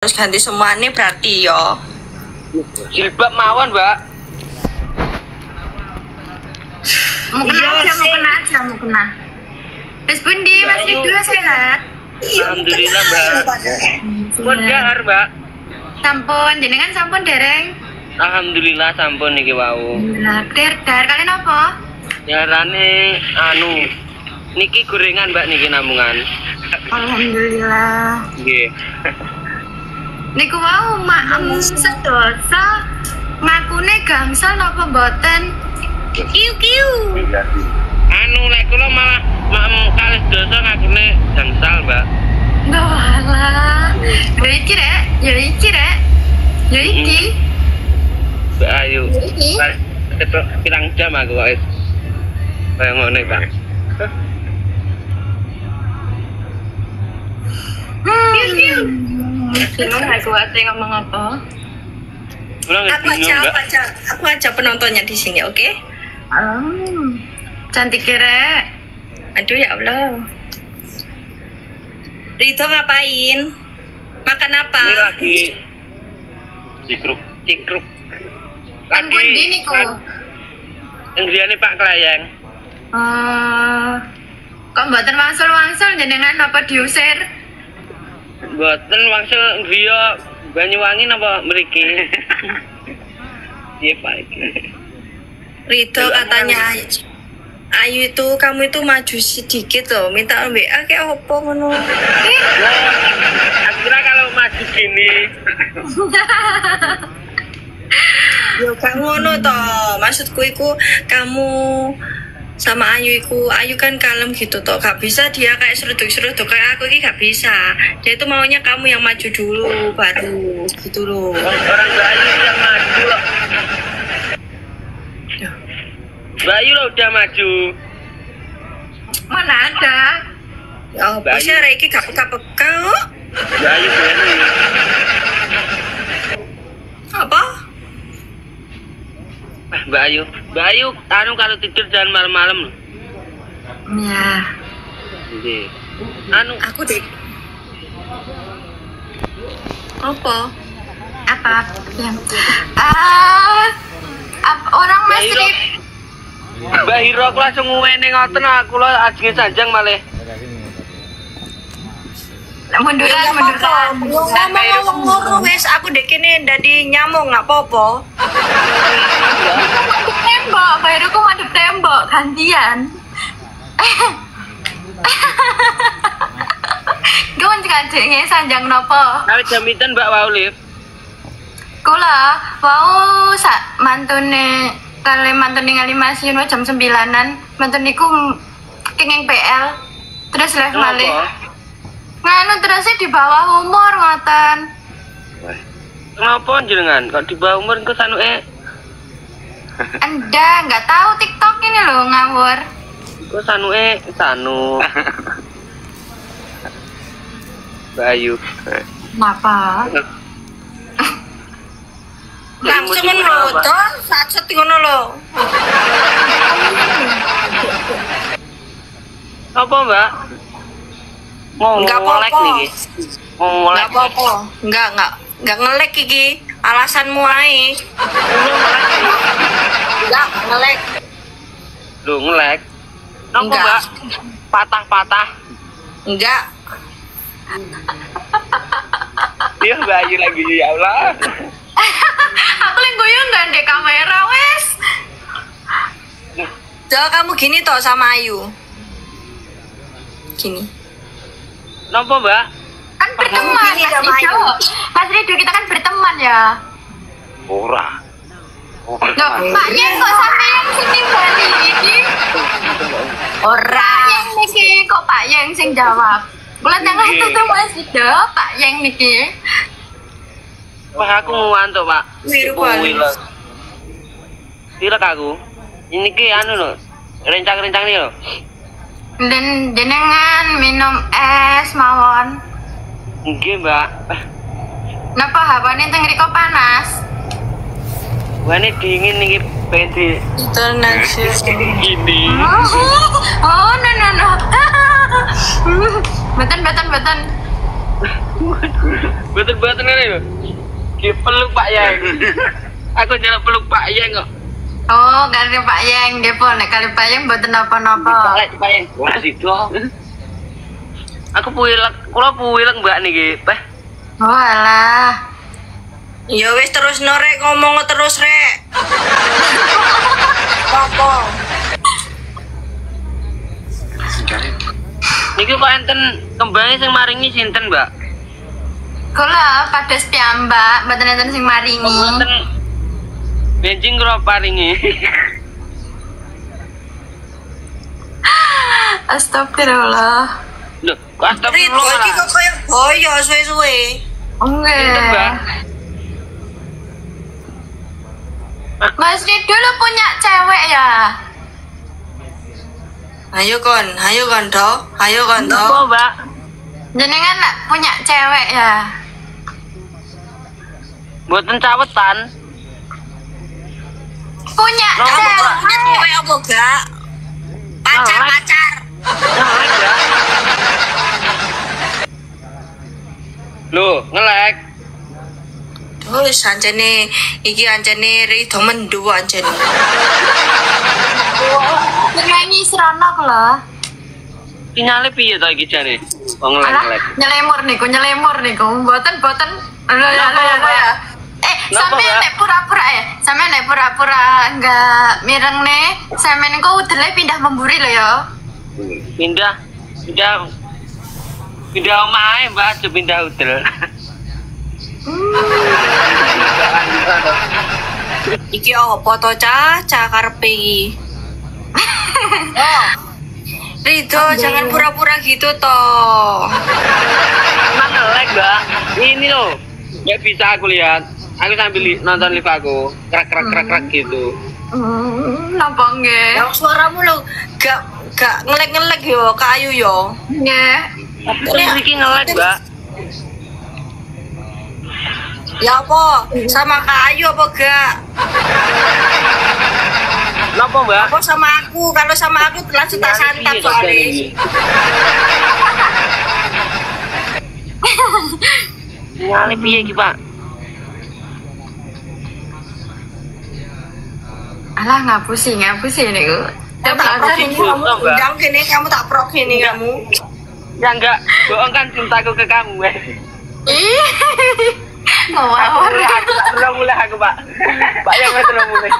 Harus ganti semuanya berarti yo. Jilbab mawon, Mbak. Mau kena aja, mau kena aja, mau kena. Terus pundi Mas Ridho sehat? Alhamdulillah, Mbak. Pun dahar, Mbak. Sampun, jenengan sampun dereng? Alhamdulillah sampun niki wau. Lah, der kalian apa? Darane anu niki gorengan, Mbak, niki namungan. Alhamdulillah. Nggih. Niku wau maem sedoso ngakune gangsal napa mboten? Kiu kiu. Anu lek kula malah maem kalih dosa ngakune gangsal, Mbak. Lho alah. Ya iki rek, ya iki rek. Ya iki. Mbak Ayu. Pirang jam aku kok wis. Kaya ngono, Pak. Kiu kiu. Bingung aku ate ngomong apa? Aku aja penontonnya di sini, oke? Okay? Cantik rek. Aduh ya Allah. Ridho ngapain? Makan apa? Ini lagi cikruk, cikruk. Kan pundi niku? Ngriyane Pak Klayeng. Kok mboten wangsul-wangsul jenengan apa diusir? Mboten wangsul griya Banyuwangi napa mriki? Piye Pak iki? Ridho katanya Ayu itu kamu itu maju sedikit loh, minta WA kayak opo ngono. Aku kira kalau maju gini. Yo gak ngono toh. Maksudku iku kamu sama Ayu iku, Ayu kan kalem gitu toh, gak bisa dia kayak seruduk-seruduk kayak aku ini gak bisa. Dia itu maunya kamu yang maju dulu baru gitu loh. Orang Mbak Ayu yang maju loh. Mbak Ayu lo udah maju. Mana ada? Ya apa sih arek iki gak peka-peka kok. Mbak Ayu berani. Apa? Mbak Ayu, Mbak Ayu, anu kalau tidur jangan malam-malam loh. Iya. Nggih. Anu aku deh. Apa? Apa? Ya. Orang Mas Rip. Mbak Hiro aku langsung ngene ngoten aku lho ajenge sanjang malih. Munduran, munduran. Ngomong ngono wis aku dek kene dadi nyamuk enggak apa-apa. Tembok, Mbak Hiro ku madhep tembok gantian. Gue ngajenge sanjang nopo? Kali jam pinten Mbak wau live? Kula wau sak mantune kali mantun ningali Mas Yun jam 9-an, mantun niku kenging PL terus live malih. Nganu terusnya di bawah umur ngoten. Kenapa jenengan kok di bawah umur engko sanuke? Anda nggak tahu TikTok ini loh ngawur. Engko sanuke sanu. Bayu. Kenapa? Langsung ngono to, sacet ngono lho. Apa, Mbak? Mau ngelek niki. Mau ngelek. Enggak apa-apa. Enggak ngelek iki. Alasanmu ae. Enggak ngelek. Lho, ngelek. Napa, Mbak? Patah-patah. Enggak. Iya, Mbak Ayu lagi ya Allah. Aku lagi guyu nggak di kamera wes. Jauh kamu gini toh sama Ayu. Gini. Napa Mbak? Kan berteman Mas Ridho. Mas Ridho kita kan berteman ya. Ora. Loh, Pak Yeng kok sampeyan sing nimbali iki? Ora. Pak Yeng niki kok Pak Yeng sing jawab. Kula tengah tutup Mas Ridho, Pak Yeng niki. Wah, aku ngantuk, Pak. Pilek aku. Ini ki anu lho. Rencang-rencang nih lho. Dan jenengan minum es mawon. Nggih, Mbak. Napa hawane teng mriko panas? Hawane dingin niki pengen di tenang sih. Gini. Oh, no no no. Beten beten beten. Betul-betul ngene lho. Ki peluk Pak Yang. Aku njaluk peluk Pak Yang kok. Oh, kali Pak Yang nggih pun nek kali Pak Yang mboten napa-napa. Pak Yang. Wah, sido. Aku puilek, kula puilek Mbak niki. Peh. Oh alah. Ya wis terus no rek ngomong terus rek. Apa? Niki kok enten kembange sing maringi sinten, Mbak? Kula pados piyambak, mboten enten sing maringi. Mboten. Benjing kula paringi. Astagfirullah. Loh, kok astagfirullah. Iki kok koyo boyo suwe-suwe. Nggih. Mas Ridho lu punya cewek ya? Ayo kon toh, ayo kon toh. Apa, Mbak? Jenengan punya cewek ya? Mboten cawetan. Punya cewek. Punya cewek apa gak? Pacar. Ngelek ya. Loh, ngelek. Wis ancene iki ancene Ridho mendhu ancene. Nyanyi seronok lho. Sinyale piye to iki jane? Wong ngelek. Nyelemur niku, mboten. Lho ya. Sampeyan nek pura-pura ya, sampeyan nek pura-pura enggak mireng nih, sampeyan engko udele pindah memburi lho ya. Pindah omah ae, Mbak, aja pindah udel. Iki apa to cah karepe iki? Oh. Ridho, jangan pura-pura gitu toh. Emang nge-lag, Mbak. Ini loh. Nggak bisa aku lihat. Aku sambil nonton live aku. Krak-krak-krak gitu. Napa nggih? Ya suaramu lho gak nge-lag-nge-lag yo, Kak Ayu yo. Nggih. Tapi iki nge-lag, Mbak. Ya apa? Sama Kak Ayu apa gak? Napa, Mbak? Apa sama aku? Kalau sama aku langsung tak santap soalnya. Nyale piye iki, Pak? Alah ngapusi niku. Tak prok ini kamu, undang kene kamu tak prok ini kamu. Ya enggak, bohong kan cintaku ke kamu. Ih. Ngawur. Belum mulai aku, Pak. Pak yang belum mulai.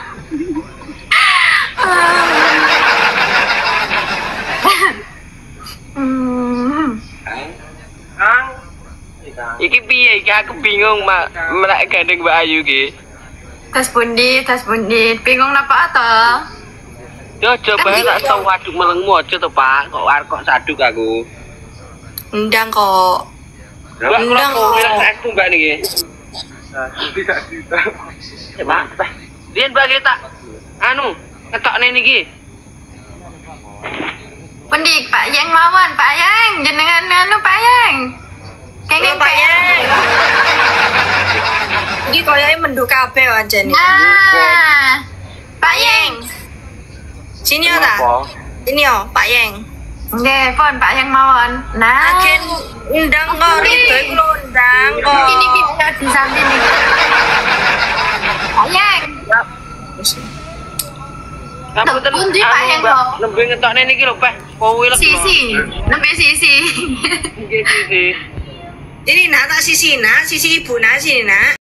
Iki piye iki aku bingung, Mak. Melak gandeng Mbak Ayu iki. Tas pundi. Bingung napa to? Yo coba tak tau waduk melengmu aja to, Pak. Kok arep kok saduk aku. Ndang kok. Ndang kok. Aku Mbak niki. Tidak juta. Ya, Pak. Riyen Mbak kita anu ketokne niki. Pundi Pak Yang mawon, Pak Yang jenengan anu Pak Yang. Kenging Pak Yang. Iki koyoke mendhu kabeh anjene. Nah. Pak Yang. Sini yo ta? Sini yo, Pak Yang. Nggih, pun Pak Yang mawon. Nah, agen undang kok Ridho iku lho undang kok. Iki niki di samping niki. Pak Yang. Ngapunten, pundi Pak Yang kok? Nembe ngetokne niki lho, Peh. Kowe lho. Sisi, nembe sisi. Nggih, sisi. Ini nak tak sisi nak, sisi ibu nak sini nak.